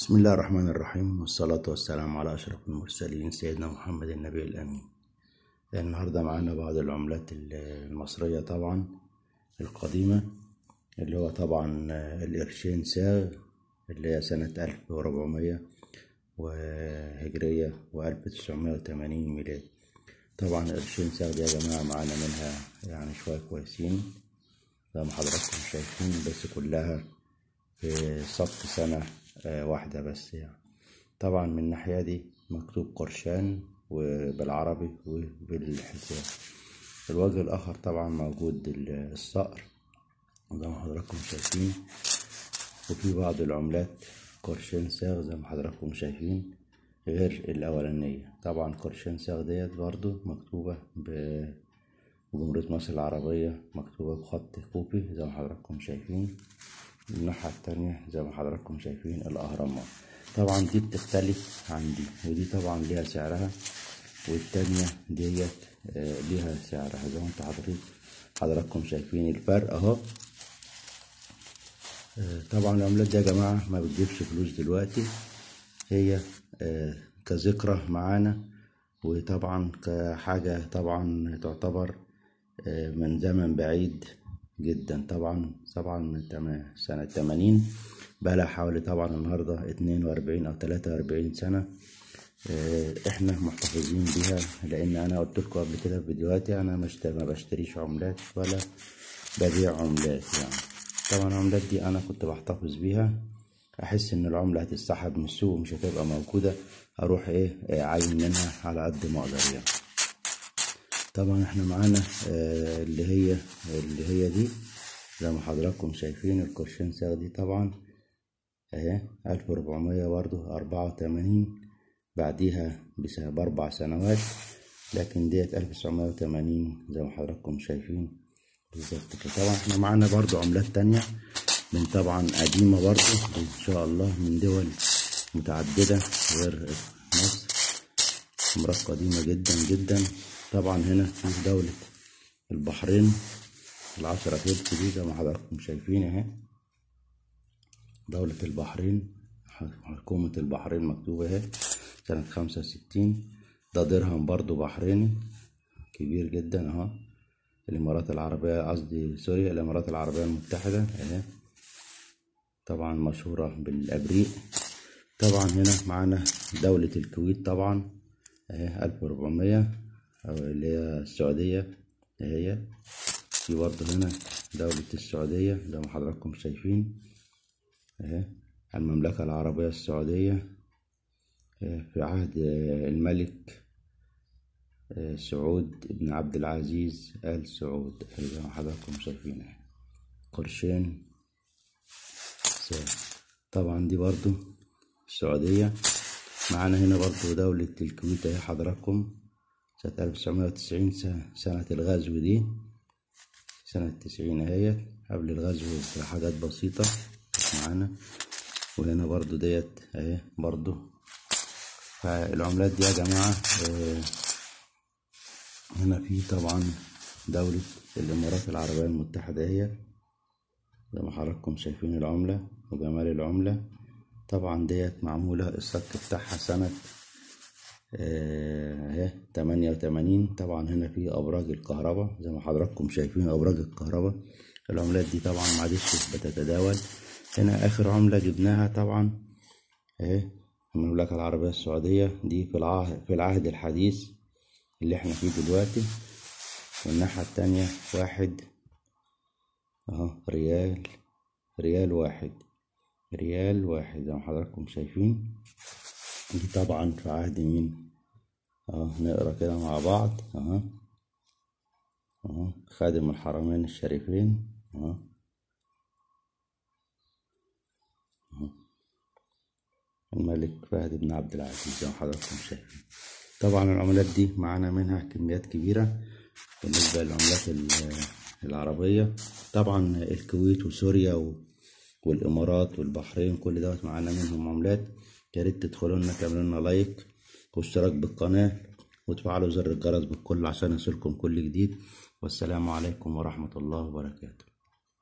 بسم الله الرحمن الرحيم، والصلاة والسلام على أشرف المرسلين سيدنا محمد النبي الأمين. النهاردة معانا بعض العملات المصرية طبعا القديمة، اللي هو طبعا القرشين ساغ اللي هي سنة 1400 وهجرية و1980 ميلادي. طبعا القرشين ساغ دي يا جماعة معانا منها يعني شوية كويسين زي ما حضراتكم شايفين، بس كلها في صف سنة واحدة بس يعني. طبعا من الناحية دي مكتوب قرشان وبالعربي وبالحساب. الوجه الآخر طبعا موجود الصقر زي ما حضراتكم شايفين، وفي بعض العملات قرشين ساغ زي ما حضراتكم شايفين غير الأولانية. طبعا قرشين ساغ ديت برضو مكتوبة بجمهورية مصر العربية، مكتوبة بخط كوفي زي ما حضراتكم شايفين. الناحية التانية زي ما حضراتكم شايفين الأهرامات. طبعا دي بتختلف عن دي، ودي طبعا ليها سعرها، والتانية ديت ليها سعرها زي ما انتوا حضراتكم شايفين الفرق اهو. طبعا العملات دي يا جماعة ما بتجيبش فلوس دلوقتي، هي كذكرى معانا، وطبعا كحاجة طبعا تعتبر من زمن بعيد جدا. طبعا من سنة 80 بقى حوالي طبعا النهاردة 42 أو 43 سنة احنا محتفظين بيها، لأن أنا قلت لكم قبل كده في فيديوهاتي أنا ما بشتريش عملات ولا ببيع عملات يعني. طبعا العملات دي أنا كنت بحتفظ بيها، أحس إن العملة هتتسحب من السوق ومش هتبقى موجودة، أروح إيه عاين منها على قد ما أقدر يعني. طبعا احنا معانا اللي هي دي زي ما حضراتكم شايفين القرشين ساغ دي طبعا اهي 1400 برضو 84، بعديها ب4 سنوات، لكن ديت 1980 زي ما حضراتكم شايفين بالظبط كده. طبعا احنا معانا برضو عملات تانية من طبعا قديمة برضو ان شاء الله، من دول متعددة غير مصر، عملات قديمة جدا جدا. طبعا هنا في دولة البحرين 10 فلس دي زي ما حضراتكم شايفين اهي، دولة البحرين، حكومة البحرين مكتوبة اهي سنة 65. ده درهم برضو بحريني كبير جدا اهو. الامارات العربية، قصدي سوريا، الامارات العربية المتحدة اهي، طبعا مشهورة بالابريق. طبعا هنا معانا دولة الكويت طبعا اهي 1400، أو اللي هي السعودية اهي. في برضه هنا دولة السعودية زي ما حضراتكم شايفين اهي، المملكة العربية السعودية في عهد الملك سعود بن عبد العزيز آل سعود زي ما حضراتكم شايفين اهي، قرشين ساغ. طبعا دي برضه السعودية. معانا هنا برضه دولة الكويت اهي حضراتكم سنة 1990، سنة الغزو دي، سنة 90 اهي، قبل الغزو بحاجات بسيطة معانا. وهنا برضو ديت اهي برضو. فالعملات دي يا جماعة هنا في طبعا دولة الإمارات العربية المتحدة اهي زي ما حضراتكم شايفين العملة وجمال العملة. طبعا ديت معمولة الصك بتاعها سنة اهي 88. طبعا هنا في ابراج الكهرباء زي ما حضراتكم شايفين ابراج الكهرباء. العملات دي طبعا ما عادتش بتتداول. هنا اخر عملة جبناها طبعا اهي المملكة العربية السعودية دي في العهد الحديث اللي احنا فيه دلوقتي. والناحية التانية واحد اهو، ريال واحد، ريال واحد زي ما حضراتكم شايفين. دي طبعا في عهد مين؟ نقرا كده مع بعض اهو، خادم الحرمين الشريفين اهو، الملك فهد بن عبد العزيز زي ما حضراتكم شايفين. طبعا العملات دي معانا منها كميات كبيرة بالنسبة للعملات العربية. طبعا الكويت وسوريا والامارات والبحرين كل دوت معانا منهم عملات. يا ريت تدخلوا لنا تعملوا لنا لايك واشتراك بالقناة وتفعلوا زر الجرس بالكل عشان يصلكم كل جديد. والسلام عليكم ورحمة الله وبركاته.